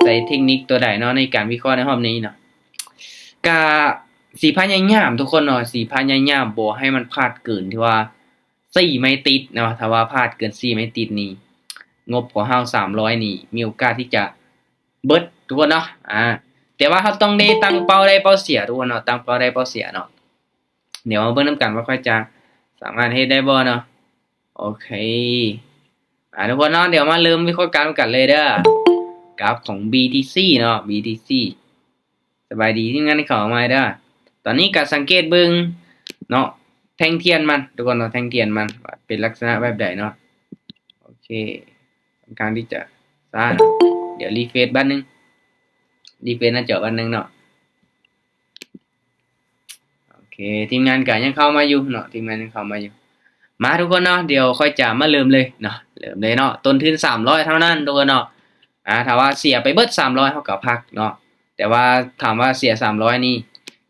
ໃຊ້ເທັກນິກຕົວໃດເນາະ ໃນການວິເຄາະໃນຮອບນີ້ເນາະ? ກະຊິພະຍາຍາມທຸກຄົນເນາະ ຊິພະຍາຍາມບໍ່ໃຫ້ມັນພາດເກີນທີ່ວ່າສີ່ໄມ້ຕິດເນາະ. ຖ້າວ່າພາດເກີນສີ່ໄມ້ຕິດນີ້ ງົບຂອງເຮົາສາມຮ້ອຍນີ້ ມີໂອກາດທີ່ຈະເບິດທຸກຄົນເນາະ. ອາ ແຕ່ວ່າເຮົາຕ້ອງໄດ້ຕັ້ງເປົ້າໄດ້ເປົ້າເສຍທຸກຄົນເນາະ ຕັ້ງເປົ້າໄດ້ເປົ້າເສຍເນາະ. ດຽວມາເບິ່ງນຳກັນວ່າຂ້ອຍຈະສາມາດເຮັດໄດ້ບໍ່ເນາະ. ໂອເຄ ອາ ທຸກຄົນເນາະ ດຽວມາເລີ່ມວິເຄາະການນຳກັນເລີຍເດີ້. ກາບຂອງ BTC ເນາະ BTC ສະບາຍດີທີມງານທີ່ເຂົ້າມາເດີ້. ຕອນນີ້ກະສັງເກດເບິ່ງເນາະ ແທ່ງທຽນມັນທຸກຄົນເນາະ ແທ່ງທຽນມັນວ່າເປັນລັກສະນະແບບໃດເນາະ. ໂອເຄ ຂ້ອນຂ້າງທີ່ຈະຊ້າເນາະ. ດຽວຣີເຟຣຊບາດໜຶ່ງ ຣີເຟຣຊໜ້າຈໍບາດໜຶ່ງເນາະ. ໂອເຄ ທີມງານກະຍັງເຂົ້າມາຢູ່ເນາະ ທີມງານຍັງເຂົ້າມາຢູ່. ມາທຸກຄົນເນາະ ດຽວຂ້ອຍຈະມາເລີ່ມເລີຍເນາະ ເລີ່ມເລີຍເນາະ. ຕົ້ນທຶນສາມຮ້ອຍເທົ່ານັ້ນທຸກຄົນເນາະ. ອາ ຖ້າວ່າເສຍໄປເບິດສາມຮ້ອຍ ເຮົາກະພັກເນາະ. ແຕ່ວ່າຖາມວ່າເສຍສາມຮ້ອຍນີ້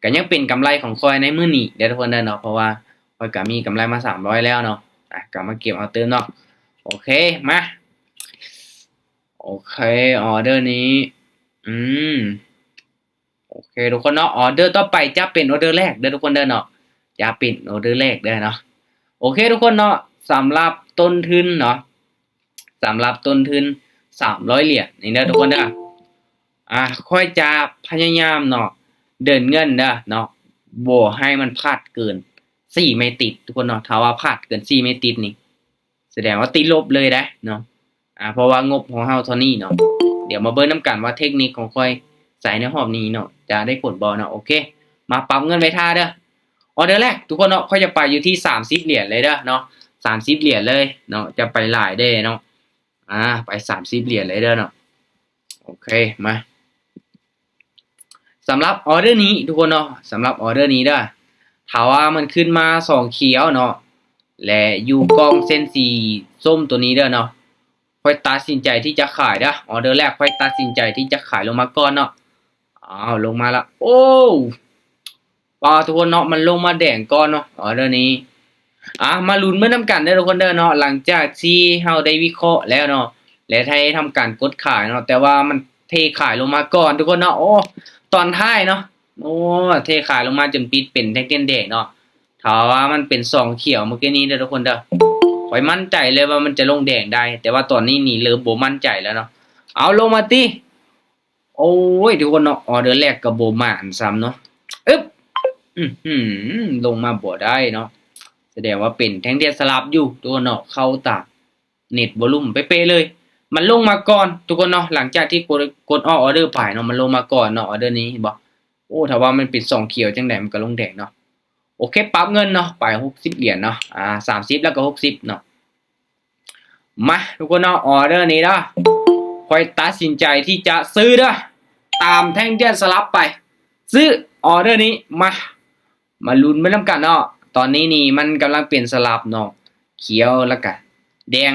ກະຍັງເປັນກຳໄລຂອງຂ້ອຍໃນມື້ນີ້ເດີ້ທຸກຄົນເດີ້ເນາະ ເພາະວ່າຂ້ອຍກະມີກຳໄລມາສາມຮ້ອຍແລ້ວເນາະ. ອາ ກະມາເກັບເອົາຕື່ມເນາະ. ໂອເຄ ມາ ໂອເຄ ອໍເດີນີ້ ອືມ ໂອເຄທຸກຄົນເນາະ ອໍເດີຕໍ່ໄປຈະເປັນອໍເດີແລກເດີ້ທຸກຄົນເດີ້ເນາະ ຈະເປັນອໍເດີແລກເດີ້ເນາະ. ໂອເຄທຸກຄົນເນາະ ສຳລັບຕົ້ນທຶນເນາະ ສຳລັບຕົ້ນທຶນສາມຮ້ອຍຫຼຽນນີ້ເດີ້ທຸກຄົນເດີ້. ອາ ຂ້ອຍຈະພະຍາຍາມເນາະ ເດີນເງິນເດີ້ເນາະ ບໍ່ໃຫ້ມັນພາດເກີນສີ່ໄມ້ຕິດທຸກຄົນເນາະ. ຖ້າວ່າພາດເກີນສີ່ໄມ້ຕິດນີ້ ສະແດງວ່າຕິດລົບເລີຍເດ້ເນາະ. ອາ ເພາະວ່າງົບຂອງເຮົາເທົ່ານີ້ເນາະ. ດຽວມາເບິ່ງນຳກັນວ່າເທັກນິກຂອງຂ້ອຍໃຊ້ໃນຮອບນີ້ເນາະ ຈະໄດ້ຜົນບໍ່ເນາະ. ໂອເຄ ມາປັບເງິນໄວ້ຖ້າເດີ້. ອໍເດີແລກທຸກຄົນເນາະ ຂ້ອຍຈະໄປຢູ່ທີ່ສາມສິບຫຼຽນເລີຍເດີ້ເນາະ ສາມສິບຫຼຽນເລີຍເນາະ ຈະໄປຫຼາຍເດ້ເນາະ. ອາ ໄປສາມສິບຫຼຽນເລີຍເດີ້ເນາະ. ໂອເຄ ມາ ສຳລັບອໍເດີນີ້ທຸກຄົນເນາະ ສຳລັບອໍເດີນີ້ເດີ້ ຖ້າວ່າມັນຂຶ້ນມາສອງຂຽວເນາະ ແລະ ຢູ່ກ້ອງເສັ້ນສີສົ້ມໂຕນີ້ເດີ້ເນາະ ຂ້ອຍຕັດສິນໃຈທີ່ຈະຂາຍເດີ້. ອໍເດີແລກຂ້ອຍຕັດສິນໃຈທີ່ຈະຂາຍລົງມາກ່ອນເນາະ. ອ້າວ ລົງມາລະ ໂອ້ ປາ ທຸກຄົນເນາະ ມັນລົງມາແດງກ່ອນເນາະ ອໍເດີນີ້. ອາ ມາລຸ້ນເບິ່ງນຳກັນເດີ້ທຸກຄົນເດີ້ເນາະ ຫຼັງຈາກທີ່ເຮົາໄດ້ວິເຄາະແລ້ວເນາະ ແລະ ໄດ້ທຳການກົດຂາຍເນາະ ແຕ່ວ່າມັນເທຂາຍລົງມາກ່ອນທຸກຄົນເນາະ. ໂອ້ ຕອນທ້າຍເນາະ ໂອ້ ເທຂາຍລົງມາຈົນປິດເປັນແທ່ງທຽນແດງເນາະ. ຖ້າວ່າມັນເປັນສອງຂຽວເມື່ອກີ້ນີ້ເດີ້ທຸກຄົນເດີ້ ຂ້ອຍໝັ້ນໃຈເລີຍວ່າມັນຈະລົງແດງໄດ້ ແຕ່ວ່າຕອນນີ້ນີ້ເລີ່ມບໍ່ໝັ້ນໃຈແລ້ວເນາະ. ເອົາ ລົງມາຕິ ໂອ້ຍ ທຸກຄົນເນາະ ອໍເດີແລກກະບໍ່ໝານຊ້ຳເນາະ. ອຶບ ອືຫື ລົງມາບໍ່ໄດ້ເນາະ. ສະແດງວ່າເປັນແທ່ງທຽນສະຫຼັບຢູ່ທຸກຄົນເນາະ ເຂົ້າຕາມເນັດວອລຸມເປະໆເລີຍ. ມັນລົງມາກ່ອນທຸກຄົນເນາະ ຫຼັງຈາກທີ່ກົດ ກົດອອກອໍເດີໄປເນາະ ມັນລົງມາກ່ອນເນາະ ອໍເດີນີ້ ເຫັນບໍ່? ໂອ້ ຖ້າວ່າມັນເປັນສອງຂຽວຈັ່ງໃດມັນກະລົງແດງເນາະ. ໂອເຄ ປັບເງິນເນາະ ໄປຫົກສິບຫຼຽນເນາະ ອາ ສາມສິບແລ້ວກະຫົກສິບເນາະ. ມາ ທຸກຄົນເນາະ ອໍເດີນີ້ເດີ້ ຂ້ອຍຕັດສິນໃຈທີ່ຈະຊື້ເດີ້ ຕາມແທ່ງທຽນສະຫຼັບໄປ ຊື້ ອໍເດີນີ້. ມາ ມາລຸ້ນໄປນຳກັນເນາະ. ຕອນນີ້ນີ້ມັນກຳລັງເປັນສະຫຼັບເນາະ ຂຽວແລ້ວກະແດງ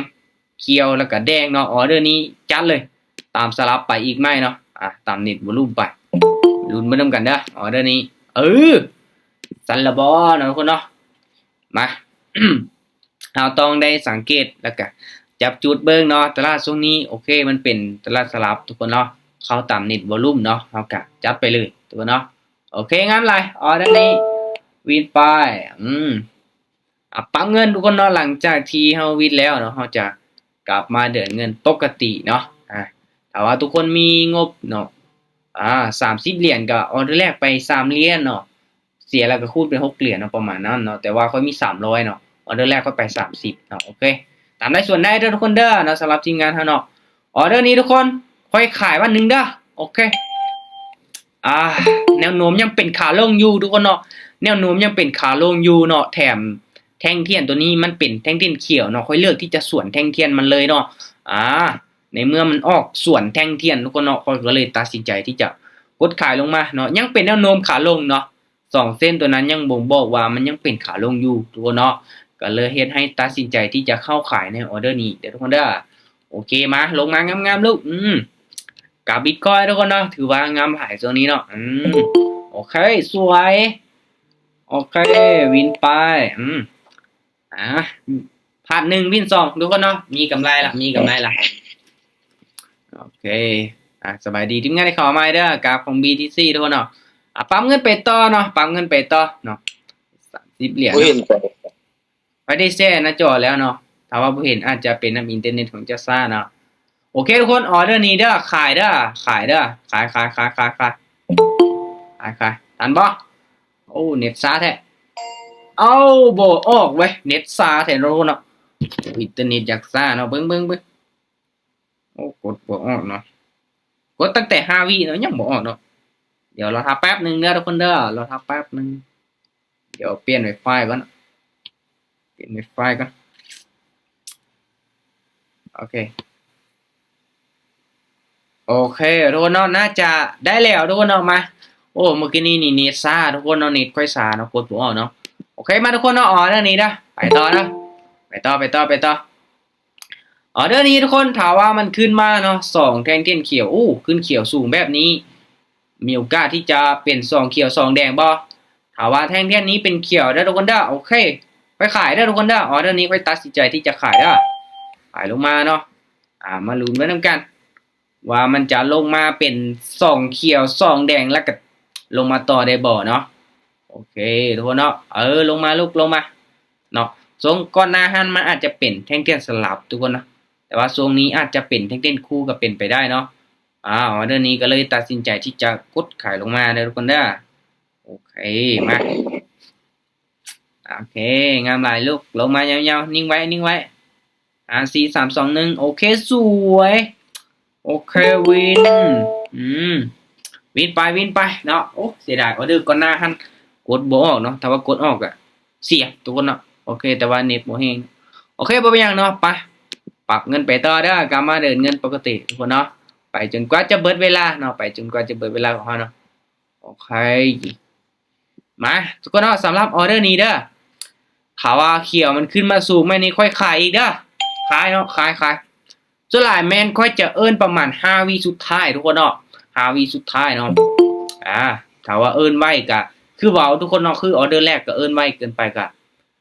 ຂຽວແລ້ວກະແດງເນາະ. ອໍເດີນີ້ຈັດເລີຍ ຕາມສະຫຼັບໄປອີກໄມ້ເນາະ ອາ ຕາມເນັດວອລຸມໄປ ລຸ້ນໄປນຳກັນເດີ້ ອໍເດີນີ້. ເອີ ຊັ້ນລະບໍເນາະ ທຸກຄົນເນາະ. ມາ ເຮົາຕ້ອງໄດ້ສັງເກດ ແລ້ວກະຈັບຈຸດເບິ່ງເນາະ ຕະຫຼາດຊ່ວງນີ້. ໂອເຄ ມັນເປັນຕະຫຼາດສະຫຼັບທຸກຄົນເນາະ ເຂົ້າຕາມເນັດວອລຸມເນາະ ເຮົາກະຈັດໄປເລີຍທຸກຄົນເນາະ. ໂອເຄ ງາມຫຼາຍ ອໍເດີນີ້ ວິນໄປ. ອືມ ອາ ປັບເງິນທຸກຄົນເນາະ ຫຼັງຈາກທີ່ເຮົາວິນແລ້ວເນາະ ເຮົາຈະກັບມາເດີນເງິນປົກກະຕິເນາະ. ອາ ຖ້າວ່າທຸກຄົນມີງົບເນາະ ອາ ສາມສິບຫຼຽນ ກະອໍເດີແລກໄປສາມຫຼຽນເນາະ ເສຍແລ້ວກະຄູນເປັນຫົກຫຼຽນເນາະ ປະມານນັ້ນເນາະ. ແຕ່ວ່າຂ້ອຍມີສາມຮ້ອຍເນາະ ອໍເດີແລກຂ້ອຍໄປສາມສິບເນາະ. ໂອເຄ ຕາມໄດ້ສ່ວນໄດ້ເດີ້ທຸກຄົນເດີ້ເນາະ ສຳລັບທີມງານເຮົາເນາະ. ອໍເດີນີ້ທຸກຄົນ ຂ້ອຍຂາຍວັນໜຶ່ງເດີ້. ໂອເຄ ອາ ແນວໂນ້ມຍັງເປັນຂາລົງຢູ່ທຸກຄົນເນາະ ແນວໂນ້ມຍັງເປັນຂາລົງຢູ່ເນາະ. ແຖມແທ່ງທຽນໂຕນີ້ມັນເປັນແທ່ງທຽນຂຽວເນາະ ຂ້ອຍເລືອກທີ່ຈະສວນແທ່ງທຽນມັນເລີຍເນາະ. ອາ ໃນເມື່ອມັນອອກສວນແທ່ງທຽນທຸກຄົນເນາະ ຂ້ອຍກະເລີຍຕັດສິນໃຈທີ່ຈະກົດຂາຍລົງມາເນາະ. ຍັງເປັນແນວໂນ້ມຂາລົງເນາະ ສອງເສັ້ນໂຕນັ້ນຍັງບົ່ງບອກວ່າມັນຍັງເປັນຂາລົງຢູ່ທຸກຄົນເນາະ ກະເລີຍເຮັດໃຫ້ຕັດສິນໃຈທີ່ຈະເຂົ້າຂາຍໃນອໍເດີນີ້ເດີ້ທຸກຄົນເດີ້. ໂອເຄ ມາ ລົງມາງາມໆລູກ. ອືມ ກາບບິດຄອຍທຸກຄົນເນາະ ຖືວ່າງາມຫຼາຍຊ່ວງນີ້ເນາະ. ອືມ ໂອເຄ ສວຍ ໂອເຄ ວິນໄປ. ອືມ ອາ ພາດໜຶ່ງ ວິນສອງ ທຸກຄົນເນາະ ມີກຳໄລລະ ມີກຳໄລລະ. ໂອເຄ ອ ອ່າ ສະບາຍດີທີມງານທີ່ເຂົ້າມາໃໝ່ເດີ ກາບຂອງ ບີທີຊີ ທຸກຄົນເນາະ. ອ່າ ປັບເງິນໄປຕໍ່ເນາະ ປັບເງິນໄປຕໍ່ເນາະ ສາມສິບຫຼຽນ ບໍ່ເຫັນ ເນາະ ໄປໄດ້ແຊະໜ້າຈໍແລ້ວເນາະ ຖ້າວ່າບໍ່ເຫັນອາດຈະເປັນນຳອິນເຕີເນັດຂອງເຈົ້າຊ້າເນາະ. ໂອເຄທຸກຄົນ ອໍເດີນີ້ເດີ ຂາຍເດີ ຂາຍເດີ ຂາຍ ຂາຍ ຂາຍ ຂາຍ ຂາຍ ຂາຍ ຂາຍ ທັນບໍ່? ໂອ້ ເນັດຊ້າແທ້ ເອົ້າ ບໍ່ອອກເວີຍ ເນັດຊ້າແທ້ເນາະທຸກຄົນເນາະ ອິນເຕີເນັດຢາກຊ້າເນາະ ເບິ່ງ ເບິ່ງ ເບິ່ງ ໂອ້ ກົດບໍ່ອອກເນາະ ກົດຕັ້ງແຕ່ຫ້າວິເນາະ ຍັງບໍ່ອອກເນາະ. ດຽວລໍຖ້າແປັບໜຶ່ງເດີທຸກຄົນເດີ ລໍຖ້າແປັບໜຶ່ງ ດຽວປ່ຽນໄວຟາຍກ່ອນ ປ່ຽນໄວຟາຍກ່ອນ ໂອເຄ ໂອເຄທຸກຄົນເນາະ ໜ້າຈະໄດ້ແລ້ວທຸກຄົນເນາະ ມາ ໂອ້ ມື້ກີ້ນີ້ນີ້ເນັດຊ້າທຸກຄົນເນາະ ເນັດຂ້ອຍຊ້າເນາະ ກົດບໍ່ອອກເນາະ. ໂອເຄ ມາທຸກຄົນເນາະ ອໍເດີນີ້ເດີ ໄປຕໍ່ເດີ ໄປຕໍ່ ໄປຕໍ່ ໄປຕໍ່ ອໍເດີນີ້ທຸກຄົນ ຖ້າວ່າມັນຂຶ້ນມາເນາະ ສອງແທ່ງທຽນຂຽວ ໂອ້ ຂຶ້ນຂຽວສູງແບບນີ້ ມີໂອກາດທີ່ຈະເປັນສອງຂຽວສອງແດງບໍ່? ຖ້າວ່າແທ່ງທຽນນີ້ເປັນຂຽວເດີທຸກຄົນເດີ ໂອເຄ ຂ້ອຍຂາຍເດີທຸກຄົນເດີ ອໍເດີນີ້ຂ້ອຍຕັດສິນໃຈທີ່ຈະຂາຍເດີ ຂາຍລົງມາເນາະ. ອ່າ ມາລຸ້ນໄວ້ນຳກັນ ວ່າມັນຈະລົງມາເປັນສອງຂຽວສອງແດງ ແລ້ວກະລົງມາຕໍ່ໄດ້ບໍ່ເນາະ. ໂອເຄທຸກຄົນເນາະ ເອີ ລົງມາລູກ ລົງມາເນາະ. ຊ່ວງກ່ອນໜ້າຫັ້ນມັນອາດຈະເປັນແທ່ງທຽນສະຫຼັບທຸກຄົນເນາະ ແຕ່ວ່າຊ່ວງນີ້ອາດຈະເປັນແທ່ງທຽນຄູ່ກະເປັນໄປໄດ້ເນາະ. ອາ ອໍເດີນີ້ກະເລີຍຕັດສິນໃຈທີ່ຈະກົດຂາຍລົງມາເດີທຸກຄົນເດີ. ໂອເຄ ມາ ໂອເຄ ງາມຫຼາຍລູກ ລົງມາຍາວໆ ນິ່ງໄວ້ ນິ່ງໄວ້ ຫ້າ ສີ່ ສາມ ສອງ ໜຶ່ງ ໂອເຄ ສວຍ ໂອເຄ ວິນ ອືມ ວິນໄປ ວິນໄປເນາະ. ໂອ້ ເສຍດາຍ ອໍເດີກ່ອນໜ້າຫັ້ນກົດບໍ່ອອກເນາະ ຖ້າວ່າກົດອອກກະເສຍທຸກຄົນເນາະ. ໂອເຄ ແຕ່ວ່າເນັດບໍ່ແຮງ ໂອເຄ ບໍ່ເປັນຫຍັງເນາະ. ໄປ ປັບເງິນໄປຕໍ່ເດີ ກັບມາເດີນເງິນປົກກະຕິທຸກຄົນເນາະ ໄປຈົນກວ່າຈະເບິດເວລາເນາະ ໄປຈົນກວ່າຈະເບິດເວລາຂອງເຮົາເນາະ. ໂອເຄ ມາທຸກຄົນເນາະ ສຳລັບອໍເດີນີ້ເດີ ຖ້າວ່າຂຽວມັນຂຶ້ນມາສູງແມ່ນນີ້ຂ້ອຍຂາຍອີກເດີ ຂາຍເນາະ ຂາຍ ຂາຍ. ສ່ວນຫຼາຍແມ່ນຂ້ອຍຈະເອີ້ນປະມານຫ້າວິສຸດທ້າຍທຸກຄົນເນາະ ຫ້າວິສຸດທ້າຍເນາະ. ອາ ຖ້າວ່າເອີ້ນໄວກະຄືເວົ້າທຸກຄົນເນາະ ຄືອໍເດີແລກກະເອີ້ນໄວເກີນໄປ ກະ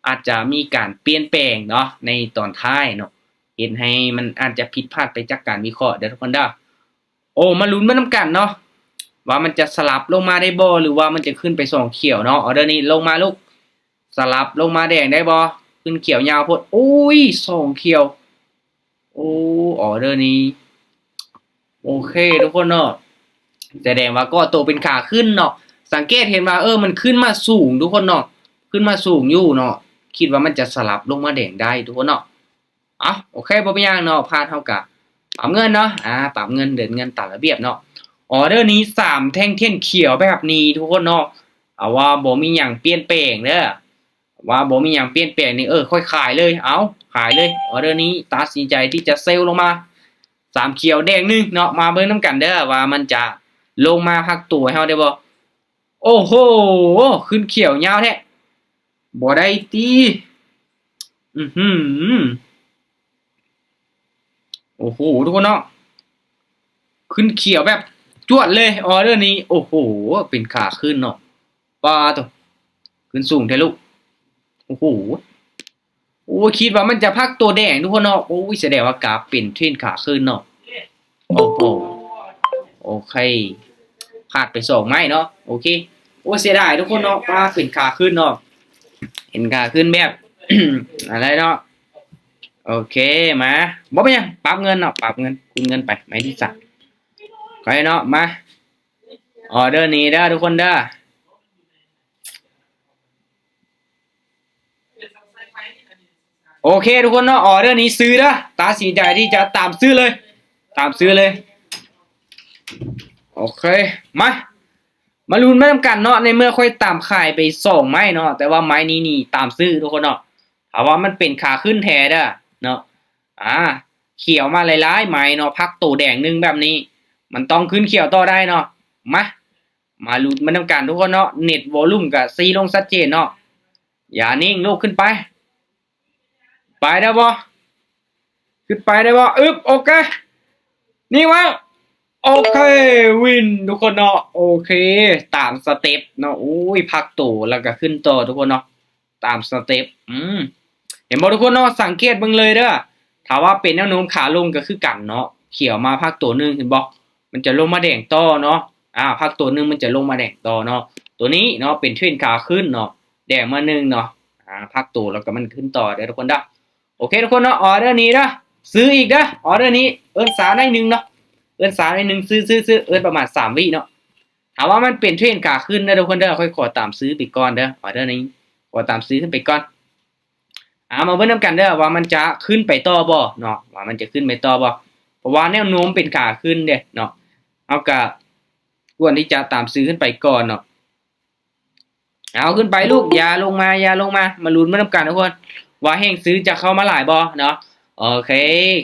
ອາດຈະມີການປ່ຽນແປງເນາະ ໃນຕອນທ້າຍເນາະ ເຮັດໃຫ້ມັນອາດຈະຜິດພາດໄປຈາກການວິເຄາະເດີທຸກຄົນເດີ. ໂອ້ ມາລຸ້ນໄປນຳກັນເນາະ ວ່າມັນຈະສະຫຼັບລົງມາໄດ້ບໍ່ ຫຼືວ່າມັນຈະຂຶ້ນໄປສອງຂຽວເນາະ. ອໍເດີນີ້ລົງມາລູກ ສະຫຼັບລົງມາແດງໄດ້ບໍ່? ຂຶ້ນຂຽວຍາວໂພດ ໂອ້ຍ ສອງຂຽວ ໂອ້ ອໍເດີນີ້ ໂອເຄທຸກຄົນເນາະ ສະແດງວ່າກໍ່ໂຕເປັນຂາຂຶ້ນເນາະ. ສັງເກດເຫັນວ່າ ເອີ ມັນຂຶ້ນມາສູງທຸກຄົນເນາະ ຂຶ້ນມາສູງຢູ່ເນາະ ຄິດວ່າມັນຈະສະຫຼັບລົງມາແດງໄດ້ທຸກຄົນເນາະ. ເອົາ ໂອເຄ ບໍ່ເປັນຫຍັງເນາະ ພາດເຮົາກະປັບເງິນເນາະ ອາ ປັບເງິນ ເດີນເງິນຕາມລະບຽບເນາະ. ອໍເດີນີ້ສາມແທ່ງທຽນຂຽວແບບນີ້ທຸກຄົນເນາະ ເອົາວ່າບໍ່ມີຫຍັງປ່ຽນແປງເດີ ວ່າບໍ່ມີຫຍັງປ່ຽນແປງນີ້ ເອີ ຂ້ອຍຂາຍເລີຍ ເອົາ ຂາຍເລີຍ. ອໍເດີນີ້ຕັດສິນໃຈທີ່ຈະເຊວລົງມາ ສາມຂຽວແດງໜຶ່ງເນາະ ມາເບິ່ງນຳກັນເດີ ວ່າມັນຈະລົງມາພັກໂຕໃຫ້ເຮົາໄດ້ບໍ່? ໂອ້ໂຫ ຂຶ້ນຂຽວຍາວແທ້ ບໍ່ໄດ້ຕິ ອືຫື ໂອ້ໂຫ ທຸກຄົນເນາະ ຂຶ້ນຂຽວແບບຈວດເລີຍ ອໍເດີນີ້ ໂອ້ໂຫ ເປັນຂາຂຶ້ນເນາະ ປາໂຕ ຂຶ້ນສູງແທ້ລູກ ໂອ້ໂຫ ໂອ້ ຄິດວ່າມັນຈະພັກໂຕແດງທຸກຄົນເນາະ ໂອ້ຍ ສະແດງວ່າກາບເປັນເທຣນຂາຂຶ້ນເນາະ ໂອ້ໂຫ ໂອເຄ ພາດໄປສອງໄມ້ເນາະ ໂອເຄ ໂອ້ ເສຍດາຍທຸກຄົນເນາະ ປາ ເປັນຂາຂຶ້ນເນາະ ເປັນຂາຂຶ້ນແບບ ອັນໃດເນາະ ໂອເຄ ມາ ບໍ່ເປັນຫຍັງ ປັບເງິນເນາະ ປັບເງິນ ຄູນເງິນໄປ ໄມ້ທີສາມ ໄປເນາະ ມາ ອໍເດີນີ້ເດີທຸກຄົນເດີ ໂອເຄທຸກຄົນເນາະ ອໍເດີນີ້ຊື້ເດີ ຕັດສິນໃຈທີ່ຈະຕາມຊື້ເລີຍ ຕາມຊື້ເລີຍ ໂອເຄ ມາ ມາລຸ້ນໄປນຳກັນເນາະ ໃນເມື່ອຂ້ອຍຕາມຂາຍໄປສອງໄມ້ເນາະ ແຕ່ວ່າໄມ້ນີ້ນີ້ຕາມຊື້ທຸກຄົນເນາະ ຖ້າວ່າມັນເປັນຂາຂຶ້ນແທ້ເດີເນາະ ອາ ຂຽວມາຫຼາຍໆໄມ້ເນາະ ພັກໂຕແດງໜຶ່ງແບບນີ້ ມັນຕ້ອງຂຶ້ນຂຽວຕໍ່ໄດ້ເນາະ ມາ ມາລຸ້ນໄປນຳກັນທຸກຄົນເນາະ ເນັດວໍລຸ່ມກະຊີ້ລົງຊັດເຈນເນາະ ຢ່ານິ່ງລູກ ຂຶ້ນໄປ ໄປໄດ້ບໍ່? ຂຶ້ນໄປໄດ້ບໍ່? ອຶບ ໂອເຄ ນີ້ວະ ໂອເຄ ວິນທຸກຄົນເນາະ ໂອເຄ ຕາມສະເຕັບເນາະ ໂອ້ຍ ພັກໂຕແລ້ວກະຂຶ້ນຕໍ່ທຸກຄົນເນາະ ຕາມສະເຕັບ ອືມ ເຫັນບໍ່ທຸກຄົນເນາະ ສັງເກດເບິ່ງເລີຍເດີ ຖ້າວ່າເປັນແນວໂນ້ມຂາລົງກະຄືກັນເນາະ ຂຽວມາພັກໂຕໜຶ່ງ ເຫັນບໍ່? ມັນຈະລົງມາແດງຕໍ່ເນາະ. ອາ ພັກໂຕໜຶ່ງມັນຈະລົງມາແດງຕໍ່ເນາະ. ໂຕນີ້ເນາະ ເປັນເທຣນຂາຂຶ້ນເນາະ ແດງມາໜຶ່ງເນາະ. ອາ ພັກໂຕແລ້ວກໍມັນຂຶ້ນຕໍ່ເດີ້ທຸກຄົນເດີ້. ໂອເຄທຸກຄົນເນາະ ອອເດີນີ້ເດີ້ ຊື້ອີກເດີ້ ອອເດີນີ້ ເອີ້ນຊ້າໜ້ອຍໜຶ່ງເນາະ ເອີ້ນຊ້າໜ້ອຍໜຶ່ງ ຊື້ໆໆ ເອີ້ນປະມານສາມວິເນາະ. ຖ້າວ່າມັນເປັນເທຣນຂາຂຶ້ນເດີ້ທຸກຄົນເດີ້ ຂ້ອຍຂໍຕາມຊື້ໄປກ່ອນເດີ້ ອອເດີນີ້ ຂໍຕາມຊື້ຂຶ້ນໄປກ່ອນ. ອາ ມາເບິ່ງນຳກັນເດີ້ວ່າມັນຈະຂຶ້ນໄປຕໍ່ບໍ່ເນາະ ວ່າມັນຈະຂຶ້ນໄປຕໍ່ບໍ່ ເພາະວ່າແນວໂນ້ມເປັນຂາຂຶ້ນເດ້ເນາະ. ເຮົາກະຄວນທີ່ຈະຕາມຊື້ຂຶ້ນໄປກ່ອນເນາະ. ເອົາ ຂຶ້ນໄປລູກ ຢ່າລົງມາ ຢ່າລົງມາ. ມາລຸ້ນມານຳກັນທຸກຄົນ ວ່າແຮງຊື້ຈະເຂົ້າມາຫຼາຍບໍ່ເນາະ. ໂອເຄ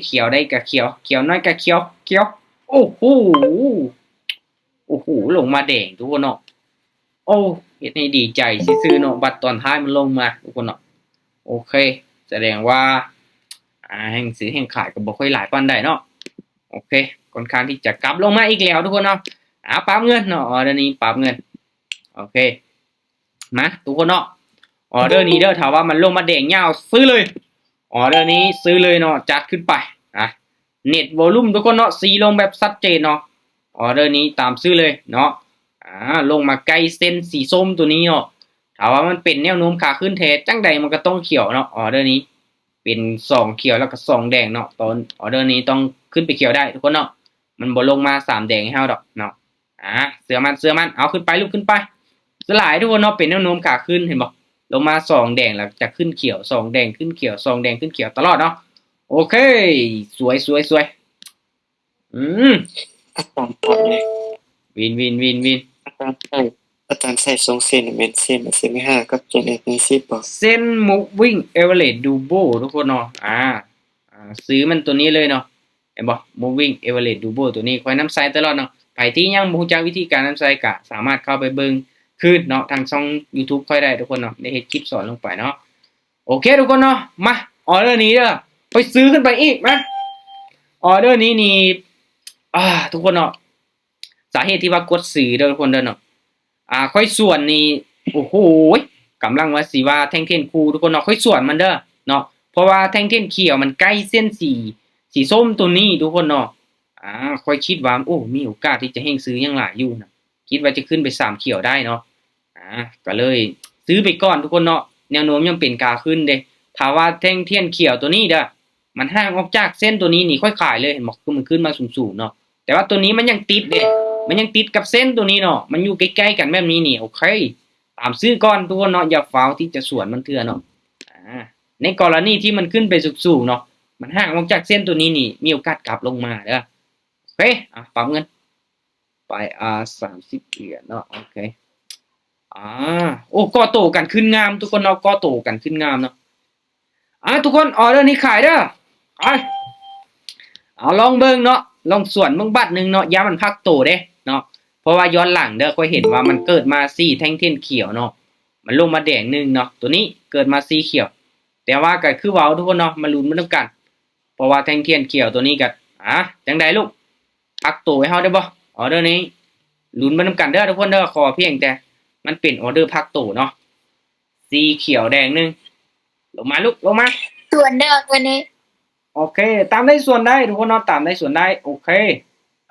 ຂຽວໄດ້ກະຂຽວ ຂຽວໜ້ອຍກະຂຽວ ຂຽວ ໂອ້ໂຫ ໂອ້ໂຫ ລົງມາແດງທຸກຄົນເນາະ. ໂອ້ ເຮັດໃຫ້ດີໃຈຊື່ໆເນາະ ບັດຕອນທ້າຍມັນລົງມາທຸກຄົນເນາະ. ໂອເຄ ສະແດງວ່າ ອາ ແຮງຊື້ແຮງຂາຍກໍບໍ່ຄ່ອຍຫຼາຍປານໃດເນາະ. ໂອເຄ ຂ້ອນຂ້າງທີ່ຈະກັບລົງມາອີກແລ້ວທຸກຄົນເນາະ. ອາ ປັບເງິນເນາະ ອອເດີນີ້ປັບເງິນ. ໂອເຄ ມາທຸກຄົນເນາະ ອອເດີນີ້ເດີ້ ຖ້າວ່າມັນລົງມາແດງຍາວ ຊື້ເລີຍ ອອເດີນີ້ຊື້ເລີຍເນາະ ຈັດຂຶ້ນໄປ. ອາ ເນັດວໍລຸ່ມທຸກຄົນເນາະ ສີລົງແບບຊັດເຈນເນາະ ອອເດີນີ້ຕາມຊື້ເລີຍເນາະ. ອາ ລົງມາໃກ້ເສັ້ນສີສົ້ມຕົວນີ້ເນາະ ຖ້າວ່າມັນເປັນແນວໂນ້ມຂາຂຶ້ນແທ້ ຈັ່ງໃດມັນກໍຕ້ອງຂຽວເນາະ ອອເດີນີ້ ເປັນສອງຂຽວແລ້ວກໍສອງແດງເນາະ. ຕອນອອເດີນີ້ຕ້ອງຂຶ້ນໄປຂຽວໄດ້ທຸກຄົນເນາະ ມັນບໍ່ລົງມາສາມແດງໃຫ້ເຮົາດອກເນາະ. ອາ ເຊື່ອໝັ້ນ ເຊື່ອໝັ້ນ ເອົາ ຂຶ້ນໄປລູກ ຂຶ້ນໄປ. ສ່ວນຫຼາຍທຸກຄົນເນາະ ເປັນແນວໂນ້ມຂາຂຶ້ນ ເຫັນບໍ່ ລົງມາສອງແດງ ແລ້ວຈະຂຶ້ນຂຽວ ສອງແດງຂຶ້ນຂຽວ ສອງແດງຂຶ້ນຂຽວຕະຫຼອດເນາະ. ໂອເຄ ສວຍ ສວຍ ສວຍ. ອືມ ອາຈານຖາມແດ່ ວິນ ວິນ ວິນ ວິນ ອາຈານໃຊ້ ອາຈານໃຊ້ສອງເສັ້ນແມ່ນເສັ້ນ ເອັສເອັມເອຫ້າ ກັບເຈັດເອັສ ນີ້ສິບບໍ່? ເສັ້ນ Moving Average Duo ທຸກຄົນເນາະ. ອາ ອາ ຊື້ມັນຕົວນີ້ເລີຍເນາະ ເຫັນບໍ່ Moving Average Duo ຕົວນີ້ ຂ້ອຍນຳໃຊ້ຕະຫຼອດເນາະ. ໃຜທີ່ຍັງບໍ່ຮູ້ຈັກວິທີການນຳໃຊ້ ກະສາມາດເຂົ້າໄປເບິ່ງຄືນເນາະ ທາງຊ່ອງ YouTube ຂ້ອຍໄດ້ທຸກຄົນເນາະ ໄດ້ເຮັດຄລິບສອນລົງໄປເນາະ. ໂອເຄທຸກຄົນເນາະ ມາ ອອເດີນີ້ເດີ້ ຂ້ອຍຊື້ຂຶ້ນໄປອີກ ມາ ອອເດີນີ້ນີ້ ອາ ທຸກຄົນເນາະ ສາເຫດທີ່ວ່າກົດຊື້ເດີ້ທຸກຄົນເດີ້ເນາະ ອາ ຂ້ອຍສວນນີ້ ໂອ້ໂຫ ກຳລັງວ່າຊິວ່າແທ່ງທຽນຄູ່ທຸກຄົນເນາະ ຂ້ອຍສວນມັນເດີ້ເນາະ ເພາະວ່າແທ່ງທຽນຂຽວມັນໃກ້ເສັ້ນສີ ສີສົ້ມຕົວນີ້ທຸກຄົນເນາະ. ອາ ຂ້ອຍຄິດວ່າ ໂອ້ ມີໂອກາດທີ່ຈະແຮງຊື້ຍັງຫຼາຍຢູ່ນະ ຄິດວ່າຈະຂຶ້ນໄປສາມຂຽວໄດ້ເນາະ. ອາ ກໍເລີຍຊື້ໄປກ່ອນທຸກຄົນເນາະ ແນວໂນ້ມຍັງເປັນຂາຂຶ້ນເດ້. ຖ້າວ່າແທ່ງທຽນຂຽວຕົວນີ້ເດີ້ ມັນຫ່າງອອກຈາກເສັ້ນຕົວນີ້ນີ້ ຂ້ອຍຂາຍເລີຍ ເຫັນບໍ່ ຄືມັນຂຶ້ນມາສູງໆເນາະ ແຕ່ວ່າຕົວນີ້ມັນຍັງຕິດເດ້ ມັນຍັງຕິດກັບເສັ້ນຕົວນີ້ເນາະ ມັນຢູ່ໃກ້ໆກັນແບບນີ້ນີ້ ໂອເຄ ຕາມຊື້ກ່ອນທຸກຄົນເນາະ ຢ່າຟ້າວທີ່ຈະສວນມັນເທື່ອເນາະ. ອາ ໃນກໍລະນີທີ່ມັນຂຶ້ນໄປສູງໆເນາະ ມັນຫ່າງອອກຈາກເສັ້ນຕົວນີ້ນີ້ ມີໂອກາດກັບລົງມາເດີ້. ໂອເຄ ອາ ປັບເງິນ ໄປ ອາ ສາມສິບຫຼຽນເນາະ ໂອເຄ. ອາ ໂອ້ ກໍໂຕກັນຂຶ້ນງາມທຸກຄົນເນາະ ກໍໂຕກັນຂຶ້ນງາມເນາະ. ອາ ທຸກຄົນ ອອເດີນີ້ຂາຍເດີ້ ໄປ ເອົາ ລອງເບິ່ງເນາະ ລອງສວນເບິ່ງບາດໜຶ່ງເນາະ ຢ້ານມັນພັກໂຕເດ້ເນາະ ເພາະວ່າຍ້ອນຫຼັງເດີ້ ຂ້ອຍເຫັນວ່າມັນເກີດມາສີ່ແທ່ງທຽນຂຽວເນາະ ມັນລົງມາແດງໜຶ່ງເນາະ ຕົວນີ້ເກີດມາສີ່ຂຽວ ແຕ່ວ່າກໍຄືເວົ້າທຸກຄົນເນາະ ມາລຸ້ນໄປນຳກັນ ເພາະວ່າແທ່ງທຽນຂຽວຕົວນີ້ກໍ ອາ ຈັ່ງໃດລູກ ພັກໂຕໃຫ້ເຮົາໄດ້ບໍ່? ອອເດີນີ້ ລຸ້ນໄປນຳກັນເດີ້ທຸກຄົນເດີ້ ຂໍພຽງແຕ່ມັນເປັນອອເດີພັກໂຕເນາະ ສີຂຽວແດງໜຶ່ງ ລົງມາລູກ ລົງມາ ສວນເດີ້ຕົວນີ້ ໂອເຄ ຕາມໄດ້ສວນໄດ້ທຸກຄົນເນາະ ຕາມໄດ້ສວນໄດ້ ໂອເຄ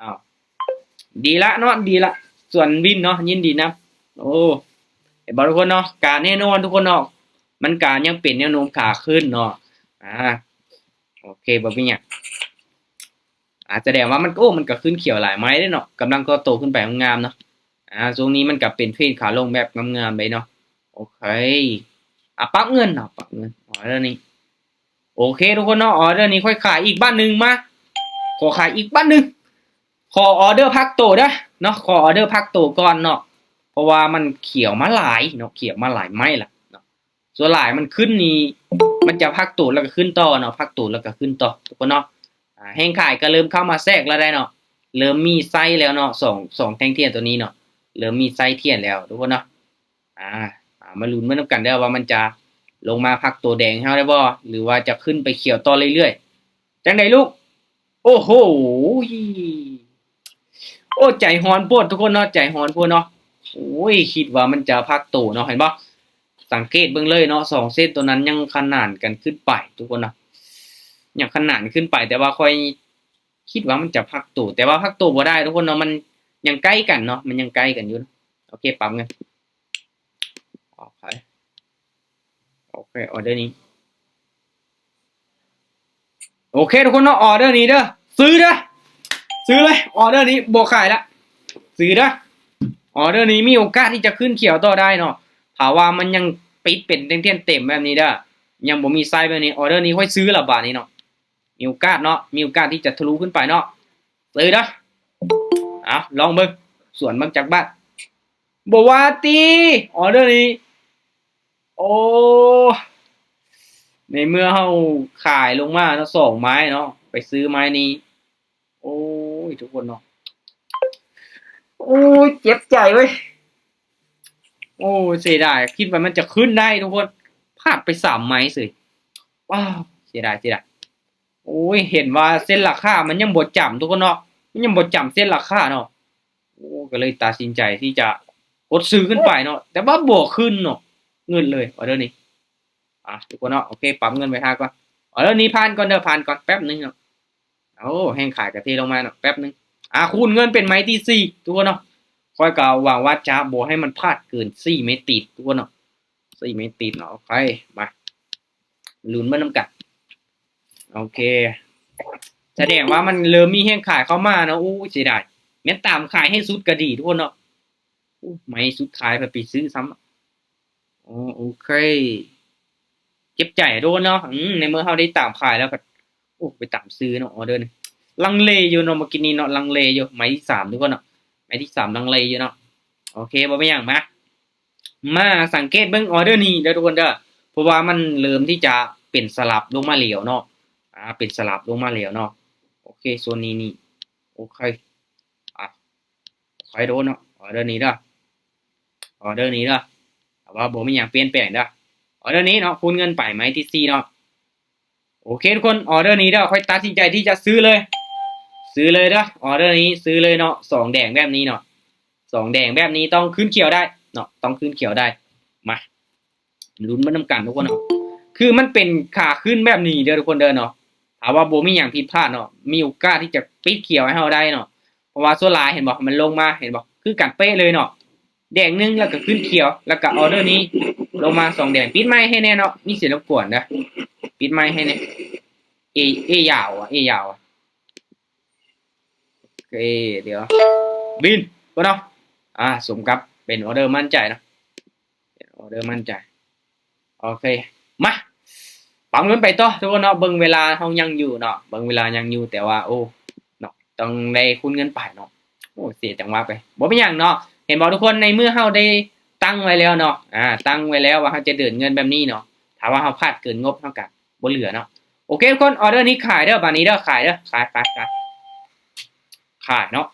ອ້າວ ດີລະເນາະ ດີລະ ສວນວິນເນາະ ຍິນດີນຳ ໂອ້ ເຫັນບໍ່ທຸກຄົນເນາະ ກະແນ່ນອນທຸກຄົນເນາະ ມັນກະຍັງເປັນແນວໂນ້ມຂາຂຶ້ນເນາະ ອາ ໂອເຄ ບໍ່ເປັນຫຍັງ ອາ ສະແດງວ່າມັນ ໂອ້ ມັນກໍຂຶ້ນຂຽວຫຼາຍໄມ້ເດ້ເນາະ ກຳລັງກໍໂຕຂຶ້ນໄປງາມໆເນາະ ອາ ຊ່ວງນີ້ມັນກໍເປັນເທຣນຂາລົງແບບງາມໆເລີຍເນາະ ໂອເຄ ອາ ປັບເງິນເນາະ ປັບເງິນ ອອເດີນີ້ ໂອເຄທຸກຄົນເນາະ ອອເດີນີ້ຂ້ອຍຂາຍອີກບາດໜຶ່ງ ມາ ຂໍຂາຍອີກບາດໜຶ່ງ ຂໍອອເດີພັກໂຕເດີ້ເນາະ ຂໍອອເດີພັກໂຕກ່ອນເນາະ ເພາະວ່າມັນຂຽວມາຫຼາຍເນາະ ຂຽວມາຫຼາຍໄມ້ລະເນາະ ສ່ວນຫຼາຍມັນຂຶ້ນນີ້ ມັນຈະພັກໂຕແລ້ວກໍຂຶ້ນຕໍ່ເນາະ ພັກໂຕແລ້ວກໍຂຶ້ນຕໍ່ທຸກຄົນເນາະ ອາ ແຮງຂາຍກໍເລີ່ມເຂົ້າມາແຊກແລ້ວໄດ໋ເນາະ ເລີ່ມມີໄຊແລ້ວເນາະ ສອງ ສອງແທ່ງທຽນຕົວນີ້ເນາະ ເລີ່ມມີໄຊທຽນແລ້ວທຸກຄົນເນາະ ອາ ອາ ມາລຸ້ນໄປນຳກັນເດີ້ວ່າມັນຈະລົງມາພັກໂຕແດງໃຫ້ເຮົາໄດ້ບໍ່ ຫຼືວ່າຈະຂຶ້ນໄປຂຽວຕໍ່ເລື້ອຍໆ ຈັ່ງໃດລູກ ໂອ້ໂຫ ໂອ້ ໃຈຮ້ອນໂພດທຸກຄົນເນາະ ໃຈຮ້ອນໂພດເນາະ ໂອ້ຍ ຄິດວ່າມັນຈະພັກໂຕເນາະ ເຫັນບໍ່ ສັງເກດເບິ່ງເລີຍເນາະ ສອງເສັ້ນຕົວນັ້ນຍັງຂະໜານກັນຂຶ້ນໄປທຸກຄົນເນາະ ຍັງຂະໜານຂຶ້ນໄປ ແຕ່ວ່າຂ້ອຍ ຄິດວ່າມັນຈະພັກໂຕ ແຕ່ວ່າພັກໂຕບໍ່ໄດ້ທຸກຄົນເນາະ ມັນຍັງໃກ້ກັນເນາະ ມັນຍັງໃກ້ກັນຢູ່. ໂອເຄ ປັບເງິນ. ໂອເຄ ໂອເຄ ອອເດີນີ້ ໂອເຄທຸກຄົນເນາະ ອອເດີນີ້ເດີ ຊື້ເດີ ຊື້ເລີຍ ອອເດີນີ້ບໍ່ຂາຍລະ ຊື້ເດີ ອອເດີນີ້ມີໂອກາດທີ່ຈະຂຶ້ນຂຽວຕໍ່ໄດ້ເນາະ ຖ້າວ່າມັນຍັງປິດເປັນແທ່ງທຽນເຕັມແບບນີ້ເດີ ຍັງບໍ່ມີໄຊແບບນີ້ ອອເດີນີ້ຂ້ອຍຊື້ລະບາດນີ້ເນາະ ມີໂອກາດເນາະ ມີໂອກາດທີ່ຈະທະລຸຂຶ້ນໄປເນາະ ຊື້ເດີ ເອົາລອງເບິ່ງ ສວນເບິ່ງຈັກບາດ ບໍ່ວ່າຕິ ອອເດີນີ້ ໂອ້ ໃນເມື່ອເຮົາຂາຍລົງມາເນາະ ສອງໄມ້ເນາະ ໄປຊື້ໄມ້ນີ້ ໂອ້ຍ ທຸກຄົນເນາະ ໂອ້ຍ ເຈັບໃຈເວີຍ ໂອ້ຍ ເສຍດາຍ ຄິດວ່າມັນຈະຂຶ້ນໄດ້ທຸກຄົນ ພາດໄປສາມໄມ້ເສີຍ ວ້າວ ເສຍດາຍ ເສຍດາຍ ໂອ້ຍ ເຫັນວ່າເສັ້ນລາຄາມັນຍັງບໍ່ຈຳທຸກຄົນເນາະ ມັນຍັງບໍ່ຈຳເສັ້ນລາຄາເນາະ ໂອ້ ກໍເລີຍຕັດສິນໃຈທີ່ຈະກົດຊື້ຂຶ້ນໄປເນາະ ແຕ່ວ່າບໍ່ຂຶ້ນເນາະ ເງິນເລີຍ ອອເດີນີ້ ອ່ະ ທຸກຄົນເນາະ ໂອເຄ ປັບເງິນໄວ້ຖ້າກ່ອນ ອອເດີນີ້ຜ່ານກ່ອນເດີ ຜ່ານກ່ອນແປັບໜຶ່ງເນາະ ໂອ້ ແຮງຂາຍກະເທລົງມາເນາະ ແປັບໜຶ່ງ ອ່ະ ຄູນເງິນເປັນໄມ້ທີສີ່ ທຸກຄົນເນາະ ຂ້ອຍກໍຫວັງວ່າຈະບໍ່ໃຫ້ມັນພາດເກີນສີ່ເມັດຕິດ ທຸກຄົນເນາະ ສີ່ເມັດຕິດເນາະ ໂອເຄ ມາ ລຸ້ນເບິ່ງນຳກັນ ໂອເຄ ສະແດງວ່າມັນເລີ່ມມີແຮງຂາຍເຂົ້າມາເນາະ ໂອ້ຍ ເສຍດາຍ ແມ່ນຕາມຂາຍໃຫ້ສຸດກໍດີທຸກຄົນເນາະ ໂອ້ ໄມ້ສຸດທ້າຍໄປໄປຊື້ຊ້ຳ ໂອ ໂອເຄ ເຈັບໃຈທຸກຄົນເນາະ ອືມ ໃນເມື່ອເຮົາໄດ້ຕາມຂາຍແລ້ວກໍ ໂອ້ ໄປຕາມຊື້ເນາະ ອອເດີນີ້ ລັງເລຢູ່ເນາະ ເມື່ອກີ້ນີ້ເນາະ ລັງເລຢູ່ ໄມ້ທີສາມທຸກຄົນເນາະ ໄມ້ທີສາມລັງເລຢູ່ເນາະ ໂອເຄ ບໍ່ເປັນຫຍັງ ມາ ມາສັງເກດເບິ່ງອອເດີນີ້ເດີທຸກຄົນເດີ ເພາະວ່າມັນເລີ່ມທີ່ຈະເປັນສະຫຼັບລົງມາແລ້ວເນາະ ອ່າ ເປັນສະຫຼັບລົງມາແລ້ວເນາະ ໂອເຄ ໂຊນນີ້ນີ້ ໂອເຄ ອ່າ ຄ່ອຍໂດນເນາະ ອອເດີນີ້ເດີ ອອເດີນີ້ເດີ ແຕ່ວ່າບໍ່ມີຫຍັງປ່ຽນແປງເດີ ອອເດີນີ້ເນາະ ຄູນເງິນໄປໄມ້ທີສີ່ເນາະ ໂອເຄທຸກຄົນ ອອເດີນີ້ເດີ ຂ້ອຍຕັດສິນໃຈທີ່ຈະຊື້ເລີຍ ຊື້ເລີຍເດີ ອອເດີນີ້ຊື້ເລີຍເນາະ ສອງແດງແບບນີ້ເນາະ ສອງແດງແບບນີ້ຕ້ອງຂຶ້ນຂຽວໄດ້ເນາະ ຕ້ອງຂຶ້ນຂຽວໄດ້ ມາ ລຸ້ນມານຳກັນທຸກຄົນເນາະ ຄືມັນເປັນຂາຂຶ້ນແບບນີ້ເດີທຸກຄົນເດີເນາະ ຖ້າວ່າບໍ່ມີຫຍັງຜິດພາດເນາະ ມີໂອກາດທີ່ຈະປິດຂຽວໃຫ້ເຮົາໄດ້ເນາະ ເພາະວ່າສ່ວນຫຼາຍເຫັນບໍ່ ມັນລົງມາ ເຫັນບໍ່ ຄືກັນເປະເລີຍເນາະ ແດງໜຶ່ງ ແລ້ວກໍຂຶ້ນຂຽວ ແລ້ວກໍອອເດີນີ້ລົງມາສອງແດງ ປິດໄມ້ໃຫ້ແດ່ເນາະ ມີສຽງລົບກວນເດີ ປິດໄມ້ໃຫ້ແດ່ ເອ ເອຍາວອະ ເອຍາວອະ ໂອເຄ ດຽວ ບິນ ເບິ່ງເນາະ ອ່າ ສົມກັບເປັນອອເດີໝັ້ນໃຈເນາະ ເປັນອອເດີໝັ້ນໃຈ ໂອເຄ ມາ ປັບເງິນໄປຕໍ່ທຸກຄົນເນາະ ເບິ່ງເວລາເຮົາຍັງຢູ່ເນາະ ເບິ່ງເວລາຍັງຢູ່ ແຕ່ວ່າ ໂອ້ ເນາະ ຕ້ອງໄດ້ຄູນເງິນໄປເນາະ ໂອ້ ເສຍຈັງຫວະໄປ ບໍ່ເປັນຫຍັງເນາະ ເຫັນບໍ່ທຸກຄົນ ໃນເມື່ອເຮົາໄດ້ຕັ້ງໄວ້ແລ້ວເນາະ ອ່າ ຕັ້ງໄວ້ແລ້ວວ່າເຮົາຈະເດີນເງິນແບບນີ້ເນາະ ຖ້າວ່າເຮົາພາດເກີນງົບເຮົາກໍບໍ່ເຫຼືອເນາະ ໂອເຄທຸກຄົນ ອອເດີນີ້ຂາຍເດີ ບາດນີ້ເດີ ຂາຍເດີ ຂາຍ ຂາຍ ຂາຍ ຂາຍເນາະ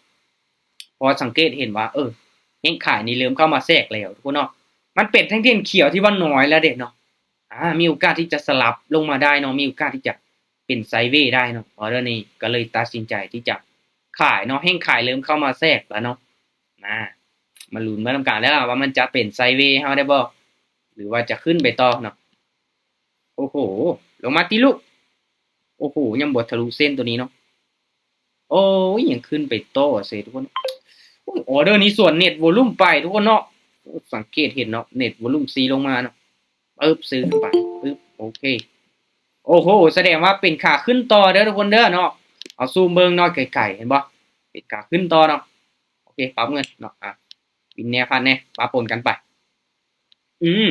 ເພາະວ່າສັງເກດເຫັນວ່າ ເອີ ແຮງຂາຍນີ້ເລີ່ມເຂົ້າມາແຊກແລ້ວທຸກຄົນເນາະ ມັນເປັນແທ່ງທຽນຂຽວທີ່ວ່ານ້ອຍແລ້ວເດເນາະ ອ່າ ມີໂອກາດທີ່ຈະສະຫຼັບລົງມາໄດ້ເນາະ ມີໂອກາດທີ່ຈະເປັນໄຊເວໄດ້ເນາະ ອອເດີນີ້ກໍເລີຍຕັດສິນໃຈທີ່ຈະຂາຍເນາະ ແຮງຂາຍເລີ່ມເຂົ້າມາແຊກແລ້ວເນາະ ມາ ມາລຸ້ນໄປນຳກັນເດີວ່າມັນຈະເປັນໄຊເວເຮົາໄດ້ບໍ່ ຫຼືວ່າຈະຂຶ້ນໄປຕໍ່ເນາະ ໂອ້ໂຫ ລົງມາຕິລູກ ໂອ້ໂຫ ຍັງບໍ່ທະລຸເສັ້ນຕົວນີ້ເນາະ ໂອ້ຍ ຍັງຂຶ້ນໄປຕໍ່ເສຍທຸກຄົນ ໂອ້ຍ ອອເດີນີ້ສວນເນັດວອລຸ່ມໄປທຸກຄົນເນາະ ໂອ້ ສັງເກດເຫັນເນາະ ເນັດວອລຸ່ມສີ່ລົງມາເນາະ ປຶບ ຊື້ໄປ ປຶບ ໂອເຄ ໂອ້ໂຫ ສະແດງວ່າເປັນຂາຂຶ້ນຕໍ່ເດີທຸກຄົນເດີເນາະ ເອົາຊູມເບິ່ງເນາະ ໄກໆ ເຫັນບໍ່ ເປັນຂາຂຶ້ນຕໍ່ເນາະ ໂອເຄ ປັບເງິນເນາະ ອ່າ ວິນແດ່ ພາດແດ່ ປະປົນກັນໄປ ອືມ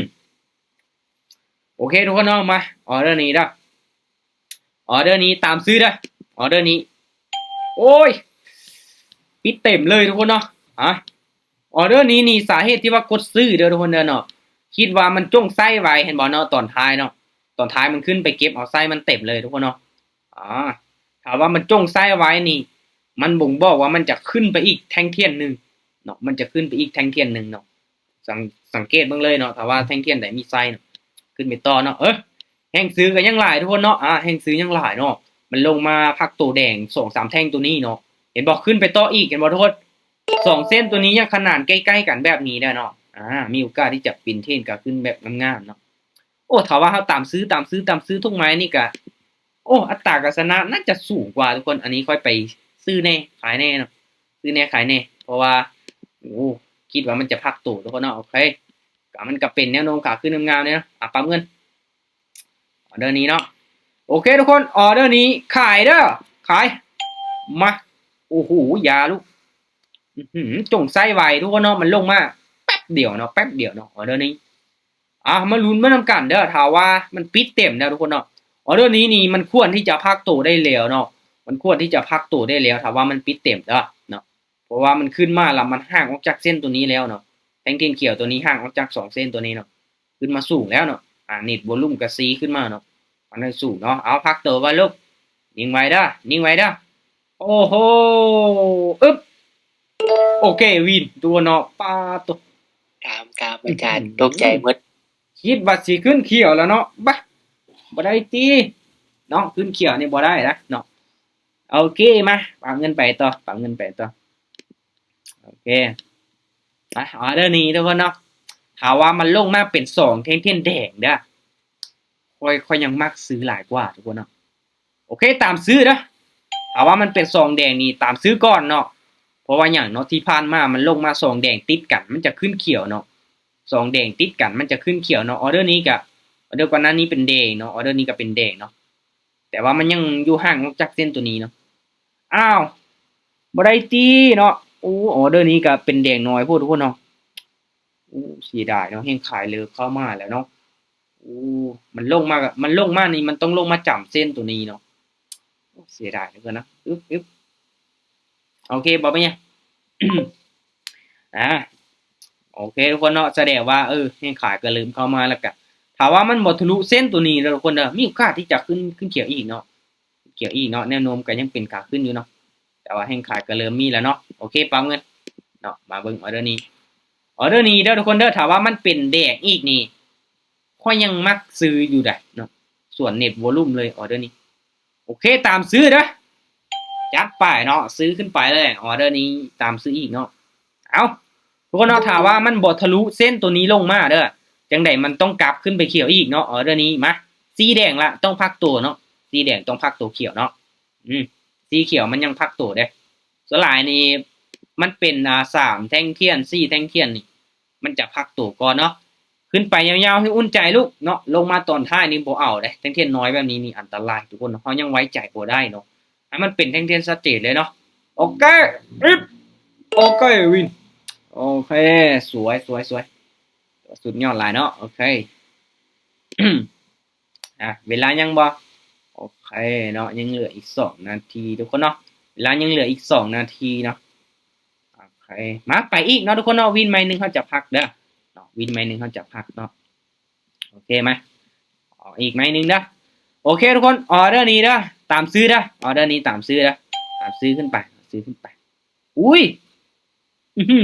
ໂອເຄທຸກຄົນເນາະ ມາ ອອເດີນີ້ເດີ ອອເດີນີ້ຕາມຊື້ເດີ ອອເດີນີ້ ໂອ້ຍ ປິດເຕັມເລີຍທຸກຄົນເນາະ ອ່າ ອອເດີນີ້ນີ້ ສາເຫດທີ່ວ່າກົດຊື້ເດີທຸກຄົນເດີເນາະ ຄິດວ່າມັນຈົ່ງໄຊໄວ້ ເຫັນບໍ່ເນາະ ຕອນທ້າຍເນາະ ຕອນທ້າຍມັນຂຶ້ນໄປເກັບເອົາໄຊມັນເຕັມເລີຍທຸກຄົນເນາະ ອ່າ ຖ້າວ່າມັນຈົ່ງໄຊໄວ້ນີ້ ມັນບົ່ງບອກວ່າມັນຈະຂຶ້ນໄປອີກແທ່ງທຽນໜຶ່ງເນາະ ມັນຈະຂຶ້ນໄປອີກແທ່ງທຽນໜຶ່ງເນາະ ສັງ ສັງເກດເບິ່ງເລີຍເນາະ ຖ້າວ່າແທ່ງທຽນໃດມີໄຊເນາະ ຂຶ້ນໄປຕໍ່ເນາະ ເອີ ແຮງຊື້ກໍຍັງຫຼາຍທຸກຄົນເນາະ ອ່າ ແຮງຊື້ຍັງຫຼາຍເນາະ ມັນລົງມາພັກໂຕແດງສອງສາມແທ່ງໂຕນີ້ເນາະ ເຫັນບໍ່ ຂຶ້ນໄປຕໍ່ອີກ ເຫັນບໍ່ທຸກຄົນ ສອງເສັ້ນໂຕນີ້ຍັງຂະໜານໃກ້ໆກັນແບບນີ້ໄດ້ເນາະ ອ່າ ມີໂອກາດທີ່ຈະເປັນເທຣນຂາຂຶ້ນແບບງາມໆເນາະ ໂອ້ ຖ້າວ່າເຮົາຕາມຊື້ ຕາມຊື້ ຕາມຊື້ທຸກໄມ້ນີ້ກະ ໂອ້ ອັດຕາການຊະນະໜ້າຈະສູງກວ່າທຸກຄົນ ອັນນີ້ຂ້ອຍໄປ ຊື້ແດ່ຂາຍແດ່ເນາະ ຊື້ແດ່ຂາຍແດ່ ເພາະວ່າ ໂອ້ ຄິດວ່າມັນຈະພັກໂຕທຸກຄົນເນາະ. ໂອເຄ ກໍມັນກໍເປັນແນວໂນ້ມຂາຂຶ້ນງາມໆເດເນາະ. ອ່ະ ປັບເງິນ ອໍເດີນີ້ເນາະ. ໂອເຄທຸກຄົນ ອໍເດີນີ້ຂາຍເດີ ຂາຍ ມາ. ໂອ້ໂຫ ຢ່າລູກ ອືຫື ຈົ່ງໃຊ້ໄວທຸກຄົນເນາະ ມັນລົງມາແປັບດຽວເນາະ ແປັບດຽວເນາະ ອໍເດີນີ້. ອ່ະ ມາລຸ້ນມານຳກັນເດີ ຖ້າວ່າມັນປິດເຕັມແລ້ວທຸກຄົນເນາະ ອໍເດີນີ້ນີ້ມັນຄວນທີ່ຈະພັກໂຕໄດ້ແລ້ວເນາະ ມັນຄວນທີ່ຈະພັກໂຕໄດ້ແລ້ວ ຖ້າວ່າມັນປິດເຕັມເດີເນາະ. ເພາະວ່າມັນຂຶ້ນມາແລ້ວ ມັນຫ່າງອອກຈາກເສັ້ນໂຕນີ້ແລ້ວເນາະ ແທ່ງຂຽວໂຕນີ້ຫ່າງອອກຈາກສອງເສັ້ນໂຕນີ້ເນາະ ຂຶ້ນມາສູງແລ້ວເນາະ. ອ່າ ເນັດວອລຸມກໍຊີຂຶ້ນມາເນາະ ມັນໃຫ້ສູງເນາະ. ເອົາ ພັກໂຕໄວ້ລູກ ນິ່ງໄວ້ເດີ ນິ່ງໄວ້ເດີ. ໂອ້ໂຫ ອຶບ ໂອເຄ ວິນຕົວເນາະ ປາໂຕ ຕາມ ຕາມອາຈານ ອືຫື ຕົກໃຈໝົດ ຄິດວ່າຊິຂຶ້ນຂຽວແລ້ວເນາະ ບະ ບໍ່ໄດ້ຕິເນາະ ຂຶ້ນຂຽວນີ້ບໍ່ໄດ້ນະເນາະ. ໂອເຄ ມາ ປັບເງິນໄປຕໍ່ ປັບເງິນໄປຕໍ່. ໂອເຄ ມາ ອໍເດີນີ້ທຸກຄົນເນາະ ຖ້າວ່າມັນລົງມາເປັນສອງແທ່ງທຽນແດງເດີ ຂ້ອຍ ຂ້ອຍຍັງມັກຊື້ຫຼາຍກວ່າທຸກຄົນເນາະ. ໂອເຄ ຕາມຊື້ເດີ ຖ້າວ່າມັນເປັນສອງແດງນີ້ຕາມຊື້ກ່ອນເນາະ. ເພາະວ່າຫຍັງເນາະ ທີ່ຜ່ານມາມັນລົງມາສອງແດງຕິດກັນ ມັນຈະຂຶ້ນຂຽວເນາະ ສອງແດງຕິດກັນມັນຈະຂຶ້ນຂຽວເນາະ. ອໍເດີນີ້ກະ ອໍເດີກ່ອນໜ້ານີ້ເປັນແດງເນາະ ອໍເດີນີ້ກະເປັນແດງເນາະ ແຕ່ວ່າມັນຍັງຢູ່ຫ່າງອອກຈາກເສັ້ນໂຕນີ້ເນາະ. ອ້າວ ບໍ່ໄດ້ຕິເນາະ. ໂອ້ ອໍເດີນີ້ກະເປັນແດງນ້ອຍໂພດທຸກຄົນເນາະ. ໂອ້ ເສຍດາຍເນາະ ແຮງຂາຍເລີ່ມເຂົ້າມາແລ້ວເນາະ. ໂອ້ ມັນລົງມາ ມັນລົງມານີ້ ມັນຕ້ອງລົງມາຈຳເສັ້ນໂຕນີ້ເນາະ. ໂອ້ ເສຍດາຍເຫຼືອເກີນນະ. ອຶບ ອຶບ ໂອເຄ ບໍ່ເປັນຫຍັງ ອ່າ ໂອເຄທຸກຄົນເນາະ ສະແດງວ່າ ເອີ ແຮງຂາຍກໍເລີ່ມເຂົ້າມາແລ້ວກະ ຖ້າວ່າມັນບໍ່ທະລຸເສັ້ນໂຕນີ້ເດີທຸກຄົນເດີ ມີໂອກາດທີ່ຈະຂຶ້ນ ຂຶ້ນຂຽວອີກເນາະ ຂຽວອີກເນາະ ແນວໂນ້ມກໍຍັງເປັນຂາຂຶ້ນຢູ່ເນາະ. ແຕ່ວ່າແຮງຂາຍກໍເລີ່ມມີແລ້ວເນາະ. ໂອເຄ ປັບເງິນເນາະ ມາເບິ່ງອໍເດີນີ້ ອໍເດີນີ້ເດີທຸກຄົນເດີ ຖ້າວ່າມັນເປັນແດງອີກນີ້ ຂ້ອຍຍັງມັກຊື້ຢູ່ໃດເນາະ ສ່ວນເນັດວອລຸມເລີຍອໍເດີນີ້. ໂອເຄ ຕາມຊື້ເດີ ຈັດໄປເນາະ ຊື້ຂຶ້ນໄປເລີຍ ອໍເດີນີ້ຕາມຊື້ອີກເນາະ. ເອົາ ທຸກຄົນເນາະ ຖ້າວ່າມັນບໍ່ທະລຸເສັ້ນໂຕນີ້ລົງມາເດີ ຈັ່ງໃດມັນຕ້ອງກັບຂຶ້ນໄປຂຽວອີກເນາະ. ອໍເດີນີ້ມາ ສີແດງລະຕ້ອງພັກໂຕເນາະ ສີແດງຕ້ອງພັກໂຕຂຽວເນາະ. ອືມ ສີຂຽວມັນຍັງພັກໂຕເດ້ ສ່ວນຫຼາຍນີ້ມັນເປັນ ອ່າ ສາມແທ່ງທຽນ ສີ່ແທ່ງທຽນນີ້ ມັນຈະພັກໂຕກ່ອນເນາະ. ຂຶ້ນໄປຍາວໆ ໃຫ້ອຸ່ນໃຈລູກເນາະ ລົງມາຕອນທ້າຍນີ້ບໍ່ເອົາເດ້ ແທ່ງທຽນນ້ອຍແບບນີ້ນີ້ອັນຕະລາຍທຸກຄົນ ເຮົາຍັງໄວ້ໃຈບໍ່ໄດ້ເນາະ ໃຫ້ມັນເປັນແທ່ງທຽນຊັດເຈນເລີຍເນາະ. ໂອເຄ ອຶບ ໂອເຄ ວິນ ໂອເຄ ສວຍ ສວຍ ສວຍ ສຸດຍອດຫຼາຍເນາະ. ໂອເຄ ອ່າ ເວລາຍັງບໍ່ ໂອເຄເນາະ ຍັງເຫຼືອອີກສອງນາທີທຸກຄົນເນາະ ເວລາຍັງເຫຼືອອີກສອງນາທີເນາະ. ໂອເຄ ມາ ໄປອີກເນາະທຸກຄົນເນາະ ວິນໄມ້ໜຶ່ງເຮົາຈະພັກເດີເນາະ ວິນໄມ້ໜຶ່ງເຮົາຈະພັກເນາະ. ໂອເຄ ມາ ເອົາອີກໄມ້ໜຶ່ງເດີ. ໂອເຄທຸກຄົນ ອໍເດີນີ້ເດີ ຕາມຊື້ເດີ ອໍເດີນີ້ຕາມຊື້ເດີ ຕາມຊື້ຂຶ້ນໄປ ຊື້ຂຶ້ນໄປ. ອຸ້ຍ ອືຫື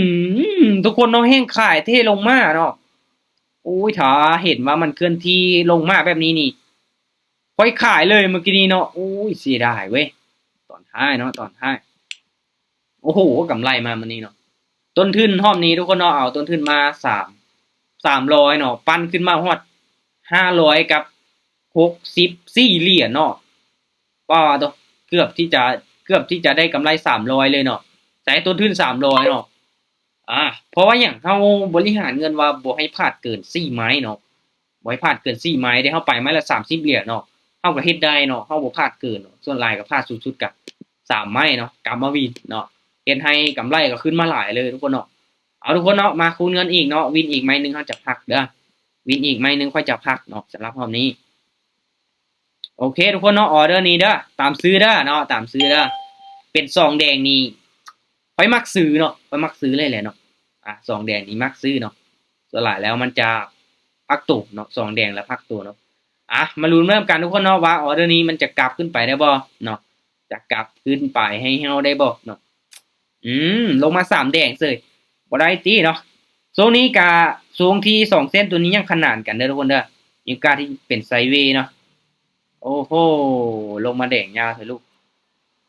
ທຸກຄົນເນາະ ແຮງຂາຍເທລົງມາເນາະ. ໂອ້ຍ ຖ້າເຫັນວ່າມັນເຄື່ອນທີ່ລົງມາແບບນີ້ນີ້ ຂ້ອຍຂາຍເລີຍມື້ກີ້ນີ້ເນາະ. ໂອ້ຍ ເສຍດາຍເວີຍ ຕອນທ້າຍເນາະ ຕອນທ້າຍ. ໂອ້ໂຫ ກຳໄລມາມື້ນີ້ເນາະ ຕົ້ນທຶນຮອບນີ້ທຸກຄົນເນາະ ເອົາຕົ້ນທຶນມາສາມ ສາມຮ້ອຍເນາະ ປັ່ນຂຶ້ນມາຮອດຫ້າຮ້ອຍກັບຫົກສິບສີ່ຫຼຽນເນາະ. ປາໂຕ ເກືອບທີ່ຈະ ເກືອບທີ່ຈະໄດ້ກຳໄລສາມຮ້ອຍເລີຍເນາະ ໃຊ້ຕົ້ນທຶນສາມຮ້ອຍເນາະ. ອາ ເພາະວ່າຫຍັງ ເຮົາບໍລິຫານເງິນວ່າບໍ່ໃຫ້ພາດເກີນສີ່ໄມ້ເນາະ ບໍ່ໃຫ້ພາດເກີນສີ່ໄມ້ເດ້ ເຮົາໄປໄມ້ລະສາມສິບຫຼຽນເນາະ ເຮົາກໍເຮັດໄດ້ເນາະ ເຮົາບໍ່ພາດເກີນເນາະ ສ່ວນຫຼາຍກໍພາດສູງສຸດກະສາມໄມ້ເນາະ ກັບມາວິນເນາະ ເຮັດໃຫ້ກຳໄລກໍຂຶ້ນມາຫຼາຍເລີຍທຸກຄົນເນາະ. ເອົາ ທຸກຄົນເນາະ ມາຄູນເງິນອີກເນາະ ວິນອີກໄມ້ໜຶ່ງເຮົາຈະພັກເດີ ວິນອີກໄມ້ໜຶ່ງຂ້ອຍຈະພັກເນາະ ສຳລັບຮອບນີ້. ໂອເຄທຸກຄົນເນາະ ອໍເດີນີ້ເດີ ຕາມຊື້ເດີເນາະ ຕາມຊື້ເດີ. ເປັນຊອງແດງນີ້ຂ້ອຍມັກຊື້ເນາະ ຂ້ອຍມັກຊື້ເລີຍແຫຼະເນາະ. ອາ ຊອງແດງນີ້ມັກຊື້ເນາະ ສ່ວນຫຼາຍແລ້ວມັນຈະພັກໂຕເນາະ ຊອງແດງລະພັກໂຕເນາະ. ອາ ມາລຸ້ນນຳກັນທຸກຄົນເນາະ ວ່າອໍເດີນີ້ມັນຈະກັບຂຶ້ນໄປໄດ້ບໍ່ເນາະ ຈະກັບຂຶ້ນໄປໃຫ້ເຮົາໄດ້ບໍ່ເນາະ. ອືມ ລົງມາສາມແດງເສີຍ ບໍ່ໄດ້ຕິເນາະ. ຊ່ວງນີ້ກະ ຊ່ວງທີ່ສອງເສັ້ນໂຕນີ້ຍັງຂະໜານກັນເດີທຸກຄົນເດີ ມີໂອກາດທີ່ເປັນໄຊເວເນາະ. ໂອ້ໂຫ ລົງມາແດງຍາວເທື່ອລູກ.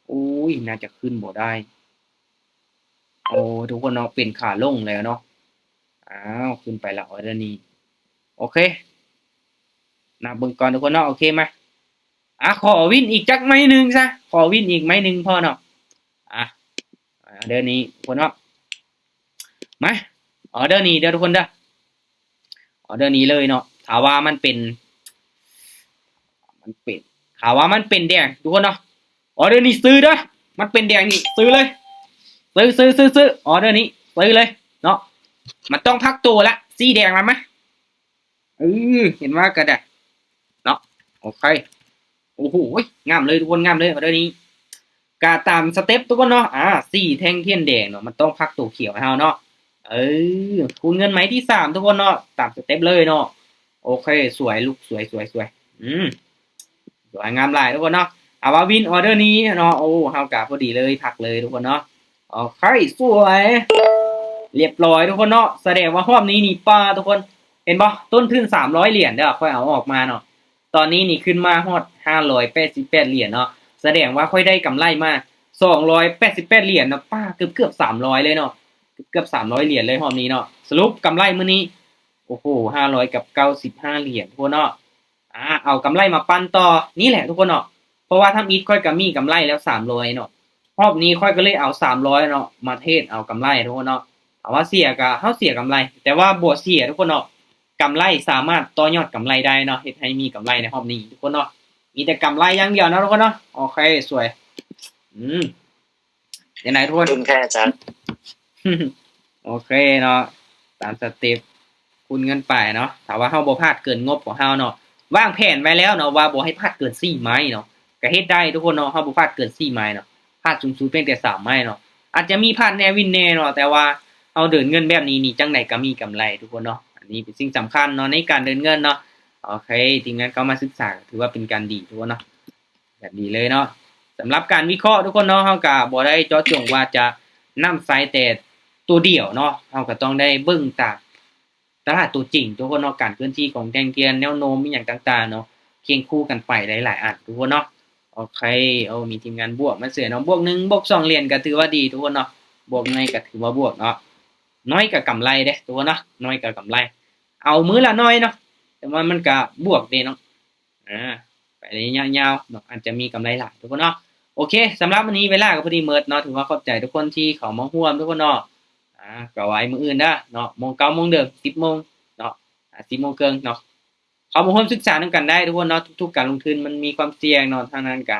ໂອ້ຍ ໜ້າຈະຂຶ້ນບໍ່ໄດ້. ໂອ້ ທຸກຄົນເນາະ ເປັນຂາລົງແລ້ວເນາະ. ອ້າວ ຂຶ້ນໄປລະອໍເດີນີ້. ໂອເຄ ນັບເບິ່ງກ່ອນທຸກຄົນເນາະ. ໂອເຄ ມາ ອາ ຂໍວິນອີກຈັກໄມ້ໜຶ່ງຊະ ຂໍວິນອີກໄມ້ໜຶ່ງພໍເນາະ. ອອເດີນີ້ທຸກຄົນເນາະ ມາ ອອເດີນີ້ເດີທຸກຄົນເດີ ອອເດີນີ້ເລີຍເນາະ ຖ້າວ່າມັນເປັນ ມັນເປັນ ຖ້າວ່າມັນເປັນແດງທຸກຄົນເນາະ ອອເດີນີ້ຊື້ເດີ ມັນເປັນແດງນີ້ຊື້ເລີຍ ຊື້ ຊື້ ຊື້ ຊື້ ອອເດີນີ້ຊື້ເລີຍເນາະ ມັນຕ້ອງພັກໂຕລະ ສີແດງລະມາ ເອີ ເຫັນວ່າກໍໄດ້ເນາະ ໂອເຄ ໂອ້ໂຫ ງາມເລີຍທຸກຄົນ ງາມເລີຍ ອອເດີນີ້ ກະຕາມສະເຕັບທຸກຄົນເນາະ ອາ ສີແທ່ງທຽນແດງເນາະ ມັນຕ້ອງພັກໂຕຂຽວໃຫ້ເຮົາເນາະ ເອີ ຄູນເງິນໄມ້ທີສາມທຸກຄົນເນາະ ຕາມສະເຕັບເລີຍເນາະ ໂອເຄ ສວຍລູກ ສວຍ ສວຍ ສວຍ ອືມ ສວຍງາມຫຼາຍທຸກຄົນເນາະ ອາ ວ່າວິນອອເດີນີ້ເນາະ ໂອ້ ເຮົາກະພໍດີເລີຍ ພັກເລີຍທຸກຄົນເນາະ ໂອເຄ ສວຍ ລຽບຮ້ອຍທຸກຄົນເນາະ ສະແດງວ່າຮອບນີ້ນີ້ ປ້າ ທຸກຄົນ ເຫັນບໍ່ ຕົ້ນທຶນສາມຮ້ອຍຫຼຽນເດີ ຂ້ອຍເອົາອອກມາເນາະ ຕອນນີ້ນີ້ຂຶ້ນມາຮອດຫ້າຮ້ອຍແປດສິບແປດຫຼຽນເນາະ ສະແດງວ່າຂ້ອຍໄດ້ກຳໄລມາສອງຮ້ອຍແປດສິບແປດຫຼຽນເນາະ ປ້າ ເກືອບໆສາມຮ້ອຍເລີຍເນາະ ເກືອບໆສາມຮ້ອຍຫຼຽນເລີຍຮອບນີ້ເນາະ ສະຫຼຸບກຳໄລມື້ນີ້ ໂອ້ໂຫ ຫ້າຮ້ອຍກັບເກົ້າສິບຫ້າຫຼຽນທຸກຄົນເນາະ ອາ ເອົາກຳໄລມາປັ່ນຕໍ່ ນີ້ແຫຼະທຸກຄົນເນາະ ເພາະວ່າທຳອິດຂ້ອຍກໍມີກຳໄລແລ້ວສາມຮ້ອຍເນາະ ຮອບນີ້ຂ້ອຍກໍເລີຍເອົາສາມຮ້ອຍເນາະ ມາເທຣດເອົາກຳໄລທຸກຄົນເນາະ ຖ້າວ່າເສຍກໍເຮົາເສຍກຳໄລ ແຕ່ວ່າບໍ່ເສຍທຸກຄົນເນາະ ກຳໄລສາມາດຕໍ່ຍອດກຳໄລໄດ້ເນາະ ເຮັດໃຫ້ມີກຳໄລໃນຮອບນີ້ທຸກຄົນເນາະ ມີແຕ່ກຳໄລຢ່າງດຽວເນາະທຸກຄົນເນາະ ໂອເຄ ສວຍ ອືມ ຈັ່ງໃດທຸກຄົນ ທຶນແທ້ອາຈານ ໂອເຄເນາະ ຕາມສະເຕັບ ຄູນເງິນໄປເນາະ ຖ້າວ່າເຮົາບໍ່ພາດເກີນງົບຂອງເຮົາເນາະ ວາງແຜນໄວ້ແລ້ວເນາະ ວ່າບໍ່ໃຫ້ພາດເກີນສີ່ໄມ້ເນາະ ກະເຮັດໄດ້ທຸກຄົນເນາະ ເຮົາບໍ່ພາດເກີນສີ່ໄມ້ເນາະ ພາດສູງສຸດພຽງແຕ່ສາມໄມ້ເນາະ ອາດຈະມີພາດແນ່ວິນແນ່ເນາະ ແຕ່ວ່າເຮົາເດີນເງິນແບບນີ້ນີ້ ຈັ່ງໃດກະມີກຳໄລທຸກຄົນເນາະ ອັນນີ້ເປັນສິ່ງສຳຄັນເນາະ ໃນການເດີນເງິນເນາະ ໂອເຄ ທີມງານເຂົ້າມາສຶກສາ ຖືວ່າເປັນການດີທຸກຄົນເນາະ ແບບນີ້ເລີຍເນາະ ສຳລັບການວິເຄາະທຸກຄົນເນາະ ເຮົາກະບໍ່ໄດ້ເຈາະຈົງວ່າຈະນຳໃຊ້ແຕ່ຕົວດຽວເນາະ ເຮົາກະຕ້ອງໄດ້ເບິ່ງຕາມຕະຫຼາດຕົວຈິງທຸກຄົນເນາະ ການເຄື່ອນທີ່ຂອງແທ່ງທຽນ ແນວໂນ້ມອີ່ຫຍັງຕ່າງໆເນາະ ຄຽງຄູ່ກັນໄປຫຼາຍໆອັນທຸກຄົນເນາະ ໂອເຄ ໂອ້ ມີທີມງານບວກມາເສຍເນາະ ບວກໜຶ່ງ ບວກສອງຫຼຽນກະຖືວ່າດີທຸກຄົນເນາະ ບວກໜ້ອຍກະຖືວ່າບວກເນາະ ໜ້ອຍກະກຳໄລເດ້ທຸກຄົນເນາະ ໜ້ອຍກະກຳໄລ ເອົາມື້ລະໜ້ອຍເນາະ ແຕ່ວ່າມັນກະບວກເດ້ເນາະ ອາ ໄປໄລຍະຍາວເນາະ ອາດຈະມີກຳໄລຫຼາຍທຸກຄົນເນາະ ໂອເຄ ສຳລັບມື້ນີ້ເວລາກໍພໍດີໝົດເນາະ ຖືວ່າຂອບໃຈທຸກຄົນທີ່ເຂົ້າມາຮ່ວມທຸກຄົນເນາະ ອາ ກໍໄວ້ມື້ອື່ນເດີເນາະ ໂມງ ເກົ້າໂມງເດີມ ສິບໂມງເນາະ ອາ ສິບໂມງເຄິ່ງເນາະ ເຂົ້າມາຮ່ວມສຶກສານຳກັນໄດ້ທຸກຄົນເນາະ ທຸກໆການລົງທຶນມັນມີຄວາມສ່ຽງເນາະ ທາງນັ້ນກໍ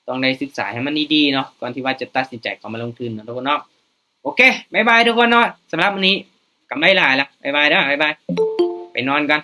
ຕ້ອງໄດ້ສຶກສາໃຫ້ມັນດີໆເນາະ ກ່ອນທີ່ວ່າຈະຕັດສິນໃຈເຂົ້າມາລົງທຶນເນາະທຸກຄົນເນາະ ໂອເຄ ບາຍບາຍທຸກຄົນເນາະ ສຳລັບມື້ນີ້ກຳໄລຫຼາຍລະ ບາຍບາຍເດີ ບາຍບາຍ ໄປນອນກ່ອນ.